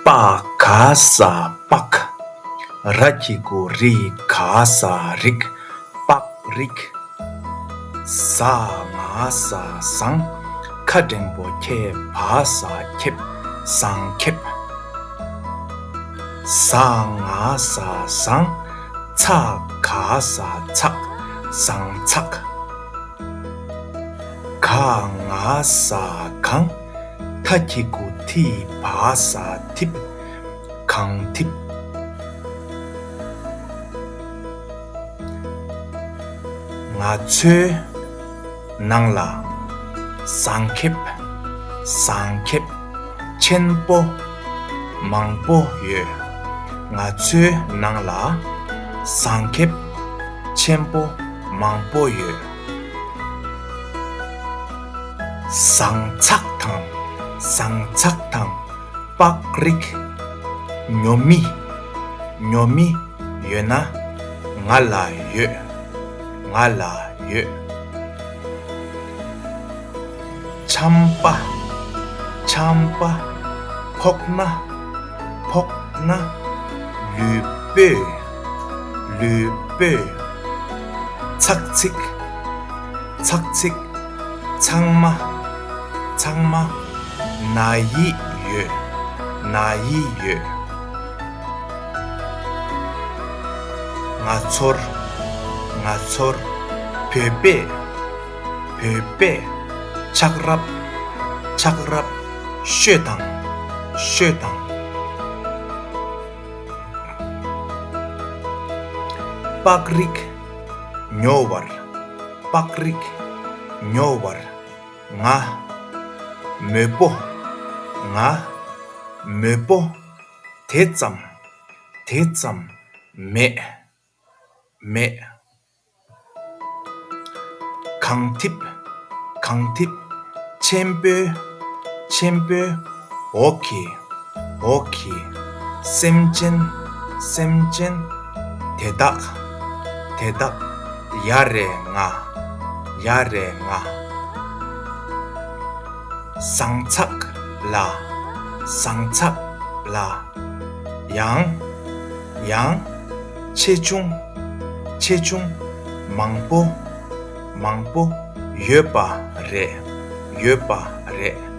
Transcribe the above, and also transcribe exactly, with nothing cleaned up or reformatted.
པ་ག་ས་པགས། ར་གི་གུ་རི་ག་ས་རིགས། པགས་རིགས། ཟ་ང་ས་ཟངས། ཁ་འགྲེང་བུ་ཁེ་བ་ས་ཁེབས། ཟངས་ཁེབས། ཟ་ང་ས་ཟངས། ཚ་ག་ས་ཚགས། ཟངས་ཚགས། ག་ང་ས་གངས། ཐ་གི་གུ་ཐི་བ་ས་ཐིབས། གངས་ཐིབས། ང་ཚོའི་ནང་ལ་ཟངས་ཁེབས། ཟངས་ཁེབས་ཆེན་པོ་མང་པོ་ཡོད། ང་ཚོའི་ནང་ལ་ཟངས་ཁེབས་ཆེན་པོ་མང་པོ་ཡོད། ཟངས་ཚགས་དང་། ཟངས་ཚགས་དང་། པགས་རིགས། ཉོ་མི། ཉོ་མི་ཡོད་ན་ང་ལ་ཡོད། ང་ལ་ཡོད། ཆམ་པ། ཆམ་པ། ཕོག་ན། ཕོག་ན། ལུས་སྤོས། ལུས་སྤོས། ཚག་ཚིག། ཚག་ཚིག། ཚང་མ། ཚང་མ་ན་ཡི་ཡོད། ན་ཡི་ཡོད། ང་ཚོར། ང་ཚོར་བོད་པའི། བོད་པའི་ཆགས་རབས། ཆགས་རབས་ཤོད་དང་། ཤོད་དང་། པགས་རིགས་ཉོ་བར། པགས་རིགས་ཉོ་བར་ང་མོད་པོ། ང་མོད་པོ་དེ་ཙམ། དེ་ཙམ་མེད། མེད། གངས་ཐིབས། གངས་ཐིབས་ཆེན་པོའི། ཆེན་པོའི་འོག་གི། འོག་གི། སེམས་ཅན། སེམས་ཅན་དེ་དག། དེ་དག་ཡ་རེ་ང་། ཡ་རེ་ང་། ཟངས་ཚགས་ལ། ཟངས་ཚགས་ལ། ཡང་། ཡང་། ཆེ་ཆུང་། ཆེ་ཆུང་། མང་པོ། མང་པོ་ཡོད་པ་རེད། ཡོད་པ་རེད།